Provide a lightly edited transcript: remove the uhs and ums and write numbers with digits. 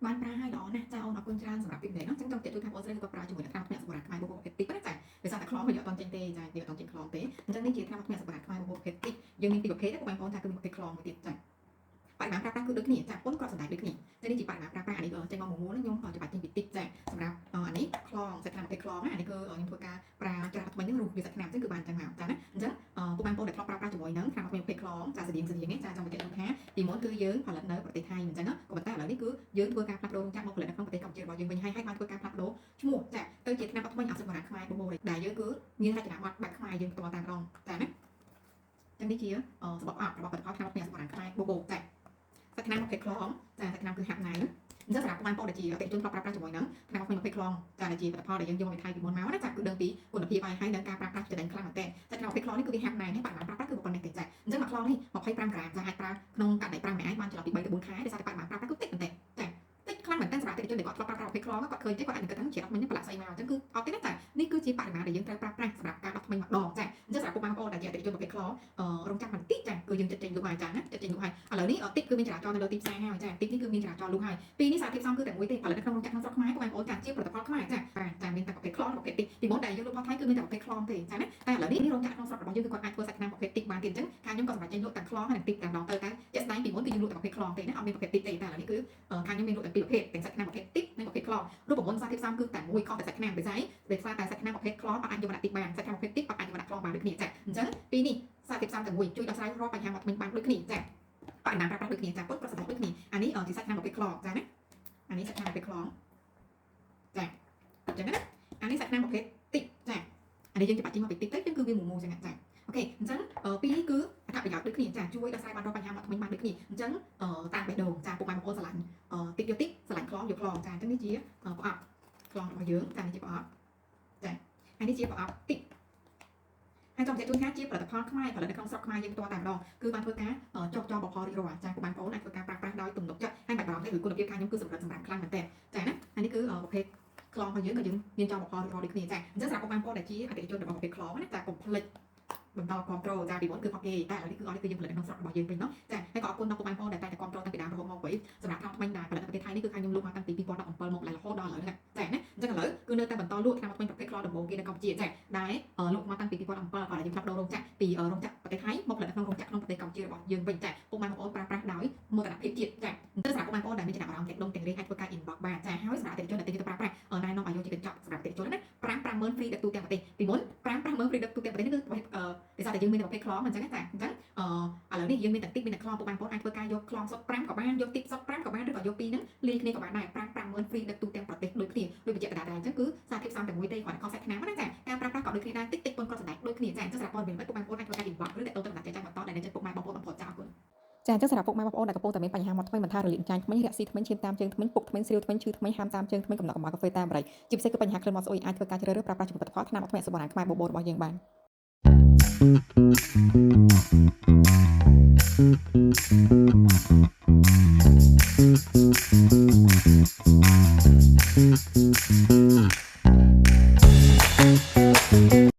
បានប្រើឲ្យល្អណាស់ចាអូនអរគុណច្រើនសម្រាប់ feedback ណាចឹងចង់ជម្រាបជូនថាបងស្រីក៏ប្រើជាមួយនឹងថ្នាំថ្នាក់សម្រាប់ខ្មែរបូបប្រភេទទីណាចាដោយសារតែខ្លងវាអត់តន់ចេញទេចាវាអត់តន់ចេញខ្លងទេអញ្ចឹងនេះជាថ្នាំថ្នាក់សម្រាប់ខ្មែរបូបប្រភេទទីយើងមានពីរប្រភេទទេបងប្អូនថាគឺមានប្រភេទខ្លងមួយទៀតចាបរិមាណប្រើប្រាស់គឺដូចគ្នាចាពុនគ្រាប់សណ្តែកដូចគ្នាតែនេះជាបរិមាណប្រើប្រាស់អានេះចេញមកមួយមួលខ្ញុំច្បាច់ចេញពីតិចចាសម្រាប់អានេះខ្លងសាច់ថ្នាំប្រភេទខ្លងណាអានេះគឺខ្ញុំធ្វើការប្រើច្រាស់ថ្មិញហ្នឹងរូបវាសាច់ថ្នាំអញ្ចឹងគឺបានអញ្ចឹងមកចាណាអញ្ចឹងពុកបងប្អូនដែលធ្លាប់ប្រើប្រាស់ជាមួយនឹងថ្នាំថ្មីប្រភេទខ្លងចាស្តៀងស្តៀងនេះចាចង់បញ្ជាក់ជូនថាពីមុនគឺយើងផលិតនៅប្រទេសថៃអញ្ចឹងក៏ប៉ុន្តែឥឡូវនេះគឺយើងធ្វើការផ្លាស់ប្ដូររោងចក្រមកផលិតនៅក្នុងប្រទេសកម្ពុជារបស់យើងវិញហើយហើយបានធ្វើការផ្លាស់ប្ដូរឈ្មោះចាទៅជាថ្នាំថ្មីអសុបរាខ្មែរបូបូដែលយើងគឺមានរចនាប័ទ្មបែបខ្មែរយើងផ្ទាល់តែម្ដងចាណាចឹងនេះជាសបកអប់របស់ផលិតផលថ្នាំថ្មីអសុបរាខ្មែរបូបូចាសាច់ថ្នាំប្រភេទខ្លងចាសាច់ថ្នាំគឺហាប់ណែនអញ្ចឹងសម្រាប់បងប្អូនដែលជាអតិថិជនធ្លាប់ប្រើប្រាស់ជាមួយនឹងថ្នាំថ្មីប្រភេទខ្លងចាដែលជាផលិតផលដែលយើងយកមកពីថៃពីមុនមកណាចាគឺដឹងពីគុណភាពហើយហើយនឹងការប្រើប្រាស់ចំណេញខ្លាំងមែនទែនសាច់ថ្នាំប្រភេទខ្លងនេះគឺវាហាប់ណែនហើយបរិមាណប្រើប្រាស់គឺប៉ុណ្ណេះទេចាអញ្ចឹងមួយខ្លងនេះ25ក្រាមចាអាចប្រើក្នុងករណី5ម្នាក់ឯងបានចន្លោះពី3ទៅ4ខែដោយសារតែបរិមាណប្រើប្រាស់គឺតិចមែនទែនចាតិចខ្លាំងមែនទែនសម្រាប់អតិថិជនដែលគាត់ធ្លាប់ប្រើប្រាស់ប្រភេទខ្លងគាត់ឃើញទេគាត់អាចនឹងគិតថាជាអត់មិញប្រឡាក់ស្អីមកអញ្ចឹងគឺអត់ទេណាចានេះគឺជាបរិមាណដែលយើងត្រូវប្រើប្រាស់សម្រាប់ការដោះថ្មីម្ដងចាអញ្ចឹងសម្រាប់ពុកម៉ែបងប្អូនដែលជាអតិថិជនប្រភេទខ្លងរងចាំបន្តិចចាគឺយើងចិត្តចេញលក់ហើយចាណាចិត្តចេញលក់ហើយឥឡូវនេះតិចគឺមានចរាចរណ៍នៅលើទីផ្សារហើយចាតិចនេះគឺមានចរាចរណ៍លក់ហើយពីនេះសារធាតុផ្សំគឺតែមួយទេផលិតនៅក្នុងរោងចក្រក្នុងស្រុកខ្មែរពុកម៉ែបងប្អូនចាជាផលិតផលខ្មែរចាបាទចាមានតែប្រភេទខ្លងប្រភេទតិចពីមុនដែលយើងលក់ផលថៃគឺមានតែប្រភេទខ្លងទេចាណាតែឥឡូវនេះរោងចក្រក្នុងស្រុករបស់យើងគឺគាត់អាចធ្វើសាច់ថ្នាំប្រភេទតិចបានទៀតអញ្ចឹងខាងខ្ញុំក៏សម្រេចចេញលក់ទាំងខ្លងហើយនិងតិចតែម្ដងទៅតែជាក់ស្ដែងពីមុនគឺយើងលក់តែប្រភេទខ្លងទេណាអត់មានប្រភេទតិចទេតែឥឡូវនេះគឺខាងខ្ញុំមានលក់ទាំងពីរប្រភេទទាំងសាច់ថ្នាំប្រភេទតិចនិងប្រភេទខ្លងរូបមន្តសារធាតុផ្សំគឺតែមួយខុសតែសាច់ថ្នាំដោយសារដោយសារតែសាច់ថ្នាំប្រភេទខ្លងអត់អាចយកមកដាក់តិចបានសាច់ថ្នាំប្រភេទតិចអត់អាចយកមកដាក់ខ្លងបានដូចគ្នាចាអញ្ចឹងពីនេះសារធាតុផ្សំតែមួយជួយដោះស្រាយរាល់បញ្ហាមាត់ធ្មេញបានដូចគ្នាចាបរិមាណប្រើប្រាស់ដូចគ្នាចាពុតប្រសិទ្ធដូចគ្នាអានេះជាសាច់ថ្នាំប្រភេទខ្លងចាណាអានេះសាច់ថ្នាំប្រភេទខ្លងចាអញ្ចឹងណាអានេះសាច់ថ្នាំប្រភេទតិចចាអានេះយើងច្បាច់ចេញមកពីតិចទៅគឺវាមូមូចឹងចា OK អញ្ចឹងពីរនេះគឺអត្ថប្រយោជន៍ដូចគ្នាចាជួយដោះស្រាយបានរាល់បញ្ហាមាត់ធ្មេញបានដូចគ្នាអញ្ចឹងតាមបេះដូងចាពុកម៉ែបងប្អូនស្រឡាញ់តិចយកតិចស្រឡាញ់ខ្លងយកខ្លងចាអញ្ចឹងនេះជាប្រអប់ខ្លងរបស់យើងចានេះជាប្រអប់ចាហើយនេះជាប្រអប់តិចហើយចង់បញ្ជាក់ជូនថាជាផលិតផលខ្មែរផលិតនៅក្នុងស្រុកខ្មែរយើងផ្ទាល់តែម្ដងគឺបានធ្វើការចុះចោបផលរួចរាល់ចាពុកម៉ែបងប្អូនអាចធ្វើការប្រើប្រាស់ដោយទំនុកចិត្តហើយមិនបារម្ភទេគឺគុណភាពខាងខ្ញុំគឺសម្រិតសម្រាំខ្លាំងមែនទែនចាណាហើយនេះគឺប្រភេទខ្លងរបស់យើងក៏យើងមានចោលបផលរួចរាល់ដូចគ្នាចាអញ្ចឹងសម្រាប់ពុកម៉ែបងប្អូនដែលជាអតិថិជនរបស់ប្រភេទខ្លងណាចាកុំភ្លេចបន្តគ្រប់ត្រូលចាពីមុនគឺផកគេតែឥឡូវនេះគឺអស់នេះគឺយើងផលិតនៅក្នុងស្រុករបស់យើងវិញណោះចាហើយក៏អរគុណដល់ពុកម៉ែបងប្អូនដែលតែងតែគ្រប់ត្រូលតាំងពីដើមរហូតមកវិញសម្រាប់ថ្នាំថ្មិញដែលផលិតនៅប្រទេសថៃនេះគឺខាងខ្ញុំលក់មកតាំងពី2017មករហូតដល់ឥឡូវហ្នឹងចាណាអញ្ចឹងឥឡូវគឺនៅតែបន្តលក់ថ្នាំថ្មិញប្រភេទខ្លដំបូងគេនៅកម្ពុជាចាដែលលក់មកតាំងពី2017គាត់ដែលយើងផ្លាស់ប្ដូររោងចក្រពីរោងចក្រប្រទេសថៃមកផលិតនៅក្នុងរោងចក្រក្នុងប្រទេសកម្ពុជារបស់យើងវិញចាពុកម៉ែបងប្អូនប្រើប្រាស់ដោយមោទនភាពជាតិចាអញ្ចឹងសម្រាប់ពុកម៉ែបងប្អូនដែលមានចំណាប់អារម្មណ៍ទាំងដុំទាំងរៀងអាចធ្វើការ inbox បានចាហើយសម្រាប់អតិថិជនដែលទិញទៅប្រើប្រាស់ណែនាំឲ្យយកជាកញ្ចប់សម្រាប់អតិថិជនណា5 50000 free ដឹកទូទាំងប្រទេសពីមុន5 50000 free ដឹកទូទាំងប្រទេសនេះគឺដោយសារតែយើងមានតែប្រភេទខ្លងអញ្ចឹងចាអញ្ចឹងអឺឥឡូវនេះយើងមានទាំងតិចមានទាំងខ្លងពុកម៉ែបងប្អូនអាចធ្វើការយកខ្លងសុទ្ធ5ក៏បានយកតិចសុទ្ធ5ក៏បានឬក៏យកពីរហ្នឹងលាយគ្នាក៏បានដែរ5 50000 free ដឹកទូទាំងប្រទេសដូចគ្នាដូចបញ្ជាក់កណ្ដាលដែរអញ្ចឹងគឺសារធាតុផ្សំតែមួយទេគ្រាន់តែខុសសាច់ថ្នាំណាចាការប្រើប្រាស់ក៏ដូចគ្នាដែរតិចតិចប៉ុនគ្រាប់សណ្តែកដូចគ្នាចាអញ្ចឹងសម្រាប់ព័ត៌មានពុកម៉ែបងប្អូនអាចធ្វើការ inbox ឬតាក់ទងទៅបណ្ដាចែកចាយបន្តដែលនៅចិត្តពុកម៉ែបងប្អូនបំផុតចាអរគុណ ចាអញ្ចឹងសម្រាប់ពុកម៉ែបងប្អូនដែលកំពុងតែមានបញ្ហាមាត់ធ្មេញមិនថារលាកចាញ់ធ្មេញរាក់ស៊ីធ្មេញឈាមតាមជើងធ្មេញពុកធ្មេញស្រាវធ្មេញឈឺធ្មេញហាមតាមជើងធ្មេញកំណកកម្បល់កាហ្វេតាមបរិយជាពិសេសគឺបញ្ហាក្លិនមាត់ស្អុយអាចធ្វើការជ្រើសរើសប្រើប្រាស់ជាផលិតផលថ្នាំមាត់ធ្មេញអសុបរាណខ្មែរបូបូរបស់យើងបាន